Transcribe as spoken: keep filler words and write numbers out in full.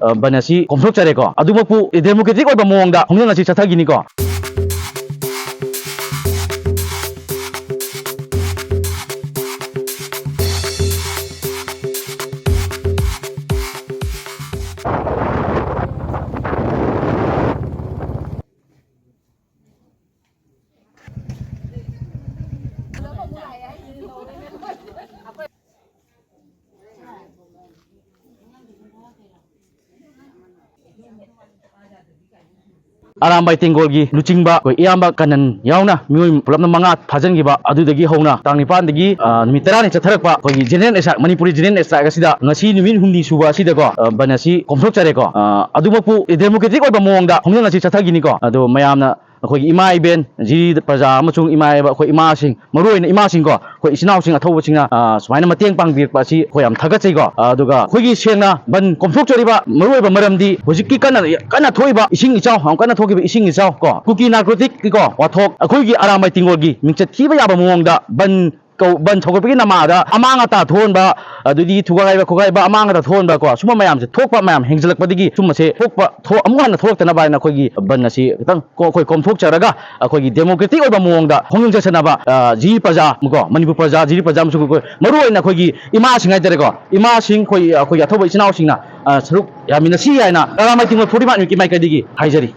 ꯑ, ꯕꯟ ꯑꯁꯤ ꯀꯣꯝꯊꯣꯛꯆꯔꯦꯀꯣ꯫ ꯑꯗꯨꯃꯛꯄꯨ democratic ꯑꯣꯏꯕ ꯃꯑꯣꯡꯗ ꯈꯣꯡꯖꯪ ꯑꯁꯤ ꯆꯠꯊꯈꯤꯅꯤꯀꯣ꯫ ꯑꯔꯥꯝꯕꯥꯏ ꯇꯦꯡꯒꯣꯜꯒꯤ ꯂꯨꯆꯤꯡꯕ ꯑꯩꯈꯣꯏ ꯏꯌꯥꯝꯕ ꯀꯅꯟ ꯌꯥꯎꯅ ꯃꯤꯑꯣꯏ ꯄꯨꯂꯞꯅ ꯃꯉꯥ ꯐꯥꯖꯤꯟꯈꯤꯕ ꯑꯗꯨꯗꯒꯤ ꯍꯧꯅ ꯇꯥꯡ ꯅꯤꯄꯥꯟꯗꯒꯤ, ꯑ, ꯅꯨꯃꯤꯠ ꯇꯔꯥꯅꯤ ꯆꯠꯊꯔꯛꯄ ꯑꯩꯈꯣꯏꯒꯤ general strike, Manipuri general strike ꯑꯁꯤꯗ ꯉꯁꯤ ꯅꯨꯃꯤꯠ ꯍꯨꯝꯅꯤ ꯁꯨꯕ ꯑꯁꯤꯗꯀꯣ, ꯑ, ꯕꯟ ꯑꯁꯤ ꯀꯣꯝꯊꯣꯛꯆꯔꯦꯀꯣ꯫ ꯑ, ꯑꯗꯨꯃꯛꯄꯨ democratic ꯑꯣꯏꯕ ꯃꯑꯣꯡꯗ ꯈꯣꯡꯖꯪ ꯑꯁꯤ ꯆꯠꯊꯈꯤꯅꯤꯀꯣ꯫ ꯑꯗꯣ ꯃꯌꯥꯝꯅ ꯑꯩꯈꯣꯏꯒꯤ ꯏꯃꯥ ꯏꯕꯦꯟ, ꯖꯤꯔꯤ ꯄ꯭ꯔꯖꯥ ꯑꯃꯁꯨꯡ ꯏꯃꯥ ꯏꯕ ꯑꯩꯈꯣꯏ ꯏꯃꯥꯁꯤꯡ, ꯃꯔꯨꯑꯣꯏꯅ ꯏꯃꯥꯁꯤꯡꯀꯣ, ꯑꯩꯈꯣꯏ ꯏꯆꯤꯟ ꯏꯅꯥꯎꯁꯤꯡ ꯑꯊꯧꯕꯁꯤꯡꯅ, ꯑ, ꯁꯨꯃꯥꯏꯅ ꯃꯇꯦꯡ ꯄꯥꯡꯕꯤꯔꯛꯄ ꯑꯁꯤ ꯑꯩꯈꯣꯏ ꯌꯥꯝ ꯊꯥꯒꯠꯆꯩꯀꯣ꯫ ꯑ, ꯑꯗꯨꯒ ꯑꯩꯈꯣꯏꯒꯤ ꯁꯦꯡꯅ ꯕꯟ ꯀꯣꯝꯊꯣꯛꯆꯔꯤꯕ ꯃꯔꯨꯑꯣꯏꯕ ꯃꯔꯝꯗꯤ ꯍꯧꯖꯤꯛꯀꯤ ꯀꯟꯅ, ꯀꯟꯅ ꯊꯣꯛꯏꯕ ꯏꯁꯤꯡ ꯏꯆꯥꯎ, ꯌꯥꯝ ꯀꯟꯅ ꯊꯣꯛꯈꯤꯕ ꯏꯁꯤꯡ ꯏꯆꯥꯎ ꯀꯣ, ꯀꯨꯀꯤ narcotic ꯀꯤꯀꯣ ꯋꯥꯊꯣꯛ, ꯑꯩꯈꯣꯏꯒꯤ ꯑꯔꯥꯝꯕꯥꯏ ꯇꯦꯡꯒꯣꯜꯒꯤ ꯃꯤꯡꯆꯠ ꯊꯤꯕ ꯌꯥꯕ ꯃꯑꯣꯡꯗ ꯕꯟ ꯀꯧ-, ꯕꯟ ꯁꯧꯒꯠꯄꯒꯤ ꯅꯃꯥꯗ ꯑꯃꯥꯡ ꯑꯇꯥ ꯊꯣꯛꯍꯟꯕ, ꯑꯗꯨꯗꯤ ꯊꯨꯒꯥꯏꯕ ꯈꯣꯠꯀꯥꯏꯕ, ꯑꯃꯥꯡ ꯑꯇꯥ ꯊꯣꯛꯍꯟꯕ ꯀꯣ, ꯁꯨꯝꯕ ꯃꯌꯥꯝꯁꯦ ꯊꯣꯛꯄ ꯃꯌꯥꯝ ꯍꯦꯟꯖꯜꯂꯛꯄꯗꯒꯤ ꯁꯨꯝꯕꯁꯦ ꯊꯣꯛꯄ, ꯊꯣꯛ-, ꯑꯃꯨꯛ ꯍꯟꯅ ꯊꯣꯛꯂꯛꯇꯅꯕ ꯍꯥꯏꯅ ꯑꯩꯈꯣꯏꯒꯤ ꯕꯟ ꯑꯁꯤ ꯈꯤꯇꯪ ꯀꯣ-, ꯑꯩꯈꯣꯏ ꯀꯣꯝꯊꯣꯛꯆꯔꯒ ꯑꯩꯈꯣꯏꯒꯤ democratic ꯑꯣꯏꯕ ꯃꯑꯣꯡꯗ ꯈꯣꯡꯖꯪ ꯆꯠꯁꯟꯅꯕ, ꯑ, ꯖꯤꯔꯤ ꯄ꯭ꯔꯖꯥ ꯀꯣ, ꯃꯅꯤꯄꯨꯔ ꯄ꯭ꯔꯖꯥ, ꯖꯤꯔꯤ ꯄ꯭ꯔꯖꯥ ꯑꯃꯁꯨꯡ ꯑꯩꯈꯣꯏ ꯃꯔꯨꯑꯣꯏꯅ ꯑꯩꯈꯣꯏꯒꯤ ꯏꯃꯥꯁꯤꯡ ꯍꯥꯏꯇꯥꯔꯦꯀꯣ, ꯏꯃꯥꯁꯤꯡ ꯑꯩꯈꯣꯏ, ꯑꯩꯈꯣꯏꯒꯤ ꯑꯊꯧꯕ ꯏꯆꯤꯟ ꯏꯅꯥꯎꯁꯤꯡꯅ, ꯑ, ꯁꯔꯨꯛ ꯌꯥꯃꯤꯟꯅꯁꯤ ꯍꯥꯏꯅ ꯇꯔꯥꯃꯥꯏ ꯇꯤꯡꯕ ꯐꯣꯔꯇꯤ ꯐꯥꯏꯚ ꯅꯨꯃꯤꯠꯀꯤ ꯃꯥꯏꯀꯩꯗꯒꯤ ꯍꯥꯏꯖꯔꯤ꯫